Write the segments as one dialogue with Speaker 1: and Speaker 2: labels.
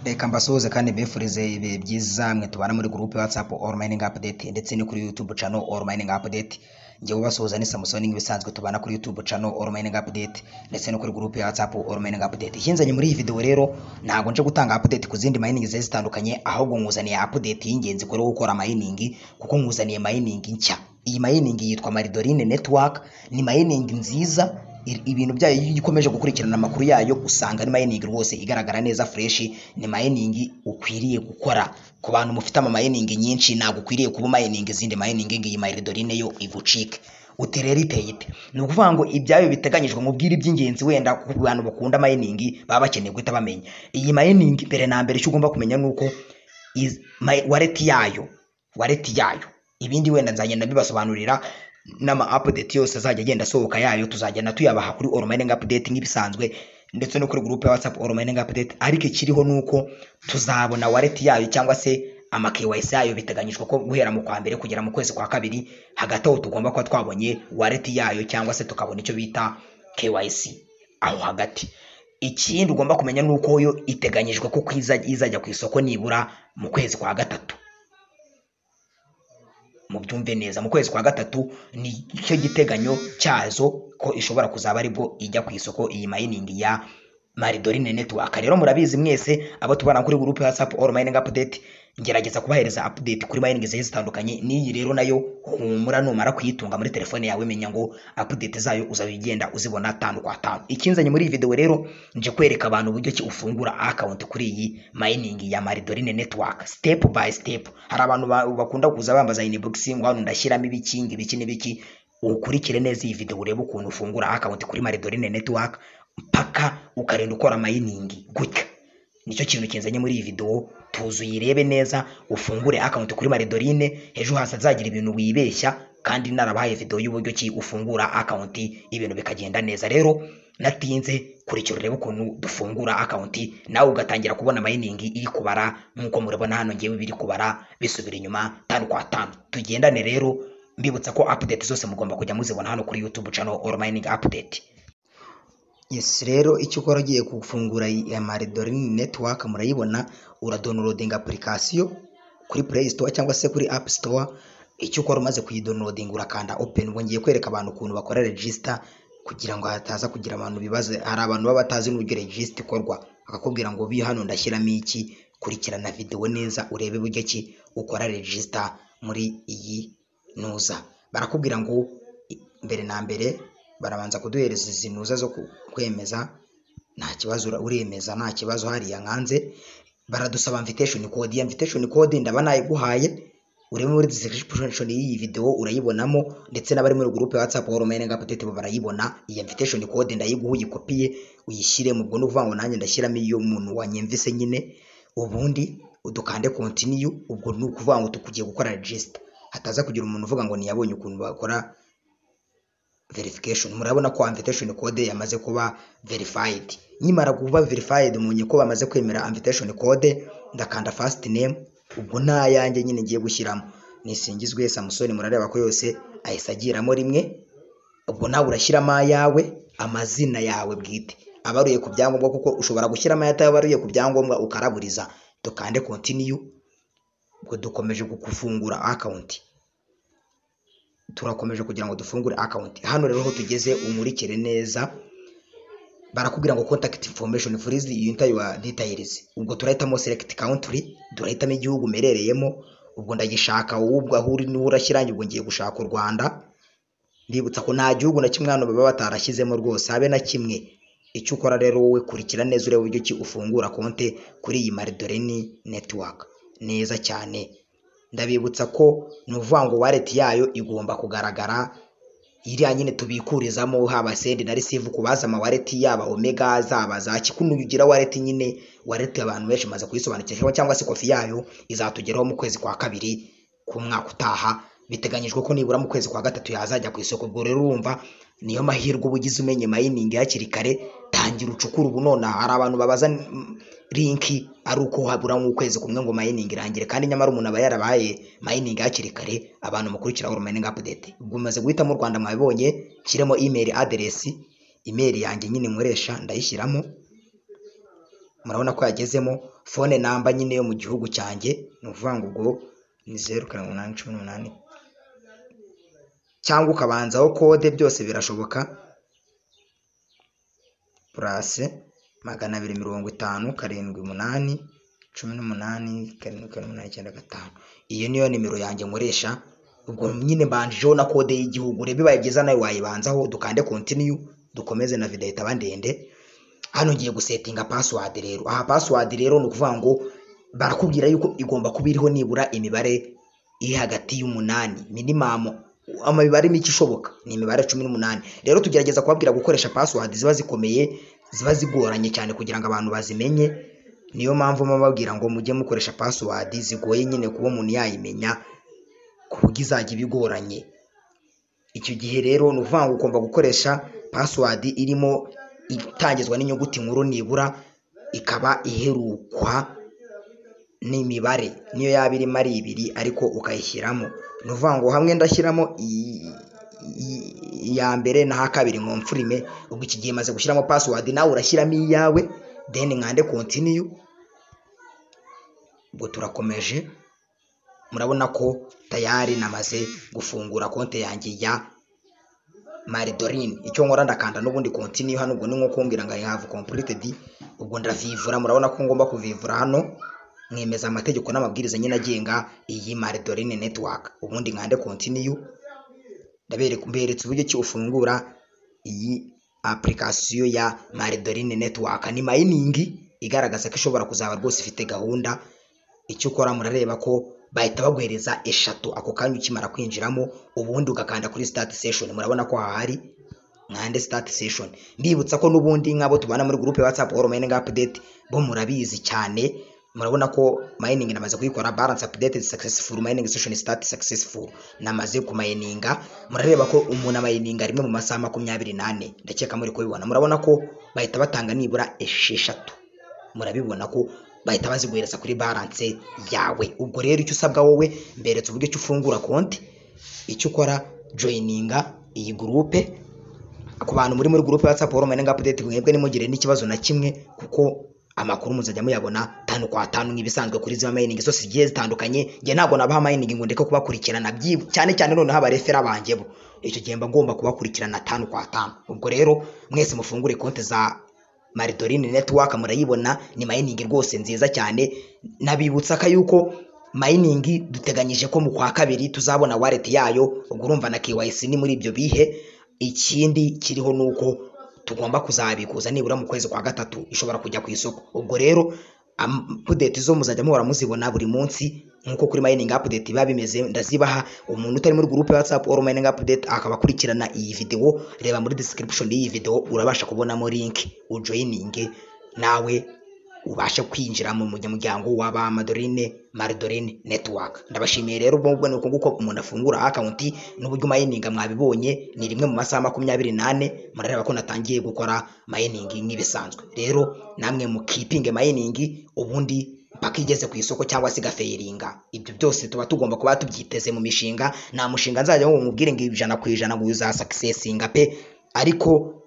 Speaker 1: Reka mbasuhuze kandi mbifurize ibihe byiza mwe tubana muri groupe WhatsApp All Mining Update ndetse no kuri YouTube channel All Mining Update. Njyewe ubasuhuza ni Samusoni, nk'ibisanzwe tubana kuri YouTube channel All Mining Update ndetse no kuri groupe ya WhatsApp All Mining Update. Ikinzanye muri iyi video rero, ntabwo nje gutanga update ku zindi mining zigiye zitandukanye, ahubwo nkuzaniye update y'ingenzi kuri gukora mining, kuko nkuzaniye mining nshya. Iyi mining yitwa Maridorine Network, ni mining nziza. Ibintu byayo, iyo ukomeje gukurikirana amakuru yayo, usanga ari mining rwose igaragara neza fresh. Ni mining ukwiriye gukora. Ku bantu mufite ama mining nyinshi, ntabwo ukwiriye kuba mining izindi mining ngiyi Maridorine yo igucike. Uti rero iteye ite? Ni ukuvuga ngo ibyayo biteganyijwe, mubwire iby'ingenzi wenda ku bantu bakunda mining baba bakeneye guhita bamenya iyi mining. Mbere na mbere, icyo ugomba kumenya ni uko wallet yayo, ibindi wenda nzagenda bibasobanurira n'ama update yose azajya agenda asohoka yayo, tuzagenda tuyabaha kuri All Mining Update nk'ibisanzwe ndetse no kuri groupe ya WhatsApp All Mining Update. Ariko ikiriho ni uko tuzabona wallet yayo cyangwa se ama KYC yayo. Biteganyijwe ko guhera mu kwa mbere kugera mu kwezi kwa kabiri, hagati aho tugomba kuba twabonye wallet yayo cyangwa se tukabona icyo bita KYC aho hagati. Ikindi ugomba kumenya ni uko yo iteganyijwe ko izajya ku isoko nibura mu kwezi kwa gatatu. Mubyumve neza, mu kwezi kwa gatatu ni cyo giteganyo cyazo ko ishobora kuzaba aribwo ijya ku isoko, iyi mining ya Maridorine Network. Rero murabizi mwese abo tubana kuri groupe ya WhatsApp All Mining Update, ngerageza kubahereza update kuri mining zigiye zitandukanye. N'iyi rero nayo, humura, numara kuyitunga muri telefone yawe, menya ngo update zayo uzajya ugenda uzibona tanu kwa tanu. Ikinzanye muri iyi video rero, nje kwereka abantu uburyo ki ufungura account kuri iyi mining ya Maridorine Network, step by step. Hari abantu bakunda kuza bambaza inbox ngo hano ndashyiramo ibiki, ngo ibiki n'ibiki. Ukurikire neza iyi video, urebe ukuntu ufungura account kuri Maridorine Network mpaka ukarinda ukora mining gutya. Nicyo kintu kinzanye muri iyi video. Tuzi uyirebe neza, ufungure account kuri Maridorine, ejo hazagira ibintu wibeshya kandi narabahaye video y'uburyo ki ufungura account, ibintu bikagenda neza. Rero natinze, kurikira urebe ukuntu dufungura account, nawe ugatangira kubona mining iri kubara nk'uko murabona hano ngewe biri kubara bisubira inyuma tanu kwa tanu. Tugendane rero. Mbibutsa ko update zose mugomba kujya muzibona hano kuri YouTube channel All Mining Update. Yes, rero icyo ukora ugiye gufungura ya Maridorine Network, murayibona, uradownloadinga application kuri Play Store cyangwa se kuri App Store. Icyo ukora umaze kuyidownloadinga, urakanda open. Ubwo ngiye kwereka abantu ukuntu bakora register kugira ngo hataza kugira abantu bibaze. Hari abantu baba batazi n'uburyo register ikorwa, akakubwira ngo bi hano ndashyiramo iki. Kurikirana video neza, urebe buryo ki ukora register muri iyi nuza. Barakubwira ngo mbere na mbere barabanza kuduhereza izi nuza zo kwemeza. Nta kibazo, uremeza nta kibazo. Hariya nkanze, baradusaba invitation code. Iyo invitation code ndaba nayiguhaye, urebe muri description y'iyi video urayibonamo, ndetse n'abari muri groupe ya WhatsApp All Mining Update bo barayibona. Iyi invitation code ndayiguha, uyikopiye uyishyire mu. Ubwo ni ukuvuga ngo nanjye ndashyiramo iyo umuntu wanyemvise nyine, ubundi udukande continue. Ubwo ni ukuvuga ngo tukugiye gukora register, hataza kugira umuntu uvuga ngo ntiyabonye ukuntu bakora verification. Murabona ko invitation code yamaze kuba verified. Nkimara kuba verified, mumenye ko bamaze kwemera invitation code. Ndakanda first name, ubwo nta yanjye nyine ngiye gushyiramo, Nisingizwe Samusoni. Murareba ko yose ahise agiramo rimwe. Ubwo nawe urashyiramo ayawe, amazina yawe bwite abaruye ku byangombwa, kuko ushobora gushyiramo ayatabaruye ku byangombwa ukaraburiza. Dukande continue. Ubwo dukomeje gufungura account, turakomeje kugira ngo dufungure account. Hano rero aho tugeze, umurikire neza, barakubwira ngo contact information, please enter your details. Ubwo turahitamo select country, turahitamo igihugu umerereyemo. Ubwo ndagishaka, wowe ubwo aho uri niho urashyira. Ubwo ngiye gushaka u Rwanda. Ndibutsa ko nta gihugu na kimwe hano baba batarashyizemo rwose, habe na kimwe. Icyo ukora rero wowe, kurikira neza urebe uburyo ki ufungura konte kuri iyi Maridoreni Network neza cyane. Ndabibutsa ko ni ukuvuga ngo wallet yayo igomba kugaragara, iriya nyine tubikurizamo, haba send na receive ku bazi ama wallet, yaba Omega, zaba za kikuno. Ugira wallet nyine, wallet abantu benshi maze kuyisobanukirwa, cyangwa se kofi yayo izatugeraho mu kwezi kwa kabiri k'umwaka utaha. Biteganyijwe ko nibura mu kwezi kwa gatatu yazajya ku isoko. Ubwo rero urumva niyo mahirwe uba ugize umenye mining hakiri kare. Tangira ucukure ubu nonaha. Hari abantu babaza link ari uko habura nk'ukwezi kumwe ngo mining irangire, kandi nyamara umuntu aba yarabaye mining hakiri kare. Abantu mukurikira All Mining Update, ubwo umaze guhitamo u Rwanda mwabibonye. Nshyiremo email address, email yanjye nyine nkoresha ndayishyiramo. Murabona ko yagezemo. Phone number nyine yo mu gihugu cyanjye, ni ukuvuga ngo ubwo ni 07 8 18, cyangwa ukabanzaho code, byose birashoboka, plus 250 7 8 18 7 7 8 9 5. Iyo niyo nimero yanjye nkoresha. Ubwo nyine mbanjijeho na code y'igihugu. Reba, bibaye byiza nawe wayibanzaho. Dukande continue, dukomeze na video itaba ndende. Hano ngiye gusettinga password rero. Aha password rero ni ukuvuga ngo barakubwira yuko igomba kuba iriho nibura imibare iri hagati y'umunani, minimum imibare mike ishoboka ni imibare 18. Rero tugerageza kubabwira gukoresha password ziba zikomeye, ziba zigoranye cyane kugira ngo abantu bazimenye. Niyo mpamvu bababwira ngo mujye mukoresha password zigoye nyine kuba umuntu yayimenya, ku buryo izajya iba igoranye. Icyo gihe rero ni ukuvuga ngo ugomba gukoresha password irimo itangizwa n'inyuguti nkuru nibura, ikaba iherukwa n'imibare, niyo yaba irimo ari ibiri ariko ukayishyiramo. Ni ukuvuga ngo hamwe ndashyiramo iya mbere n'aha kabiri nconfirme. Ubwo iki gihe maze gushyiramo password, nawe urashyiramo iyawe, then nkande continue. Ubwo turakomeje. Murabona ko tayari namaze gufungura konti yanjye ya Maldorini. Icyo nkora, ndakanda n'ubundi continue hano. Ubwo ni nko kumbwira ngo "I have completed". Ubwo ndavivura. Murabona ko ngomba kuvivura hano, mwemeza amategeko n'amabwiriza nyine agenga iyi Maldorini Network, ubundi nkande continue. Ndabereka, mberetse uburyo ki ufungura iyi application ya Maldorini Network. Ni mining igaragaza ko ishobora kuzaba rwose ifite gahunda. Icyo ukora, murareba ko bahita baguhereza eshatu ako kanya ukimara kwinjiramo, ubundi ugakanda kuri start session. Murabona ko hahari, nkande start session. Mbibutsa ko n'ubundi nk'abo tubana muri groupe ya WhatsApp all mining update bo murabizi cyane. Murabona ko mining namaze kuyikora, balance updated successful, mining session start successful, namaze kumininga. Murareba ko umuntu amininga rimwe mu masaha 24, ndakeka muri kubibona. Murabona ko bahita batanga nibura esheshatu, murabibona ko bahita baziguhereza kuri balance yawe. Ubwo rero icyo usabwa wowe, mberetse uburyo cyo ufungura konti. Icyo ukora, joininga iyi groupe. Ku bantu muri groupe ya WhatsApp all mining update, mwebwe nimugire n'ikibazo na kimwe, kuko amakuru muzajya muyabona tanu kwa tanu nk'ibisanzwe kuri ziba mining zose zigiye zitandukanye. Njye ntabwo nabaha mining ngo ndeke kubakurikirana, cyane cyane noneho abareferrer banjye bo, icyo gihe mba ngomba kubakurikirana tanu kwa tanu. Ubwo rero mwese mufungure konti za Maldorini Network. Murayibona, ni mining rwose nziza cyane. Nabibutsa ko yuko mining duteganyije ko mu kwa kabiri tuzabona wallet yayo. Ubwo urumva na KYC ni muri ibyo bihe. Ikindi kiriho ni uko tugomba kuzabikuza nibura mu kwezi kwa gatatu, ishobora kujya ku isoko. Ubwo rero update zo muzajya muhora muzibona buri munsi nkuko kuri mining update biba bimeze, ndazibaha. Umuntu utari muri groupe ya WhatsApp all mining update akaba akurikirana iyi video, reba muri description y'iyi video, urabasha kubonamo link, ujoininge nawe ubashe kwinjira mu munyamuryango w'aba Maldorini Network. Ndabashimiye rero. Ubwo ni uko nguko umuntu afungura account n'uburyo mining mwabibonye, ni rimwe mu masaha 24. Murareba ko natangiye gukora mining nk'ibisanzwe. Rero namwe mukeepinge mining ubundi mpaka igeze ku isoko cyangwa se igafailinga. Ibyo byose tuba tugomba kuba tubyiteze mu mishinga. Nta mushinga nzajya ngo mubwire ngo 100% ngo uzasuccessinga pe, ariko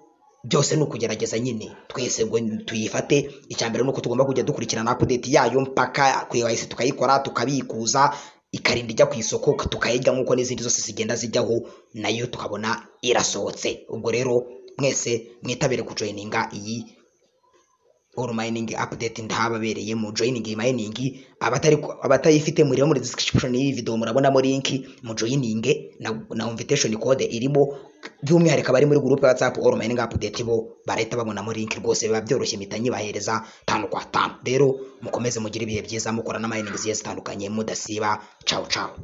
Speaker 1: byose ni ukugerageza nyine. Twese ngo tuyifate, icya mbere ni uko tugomba kujya dukurikirana update yayo mpaka KYC tukayikora, tukabikuza, ikarinda ijya ku isoko, tukayirya nk'uko n'izindi zose zigenda zijyaho, nayo tukabona irasohotse. Ubwo rero mwese mwitabire kujoininga iyi all mining update ndahababereye mu joining iyi mining. Abatari abatayifite, muri muri description y'iyi video murabonamo link, mu joining na invitation code irimo. By'umwihariko abari muri groupe ya WhatsApp all mining update bo barahita babonamo link rwose, biba byoroshye, mpita nyibahereza tanu kwa tanu. Rero mukomeze mugire ibihe byiza, mukora na mining zigiye zitandukanye mudasiba. Ciao ciao.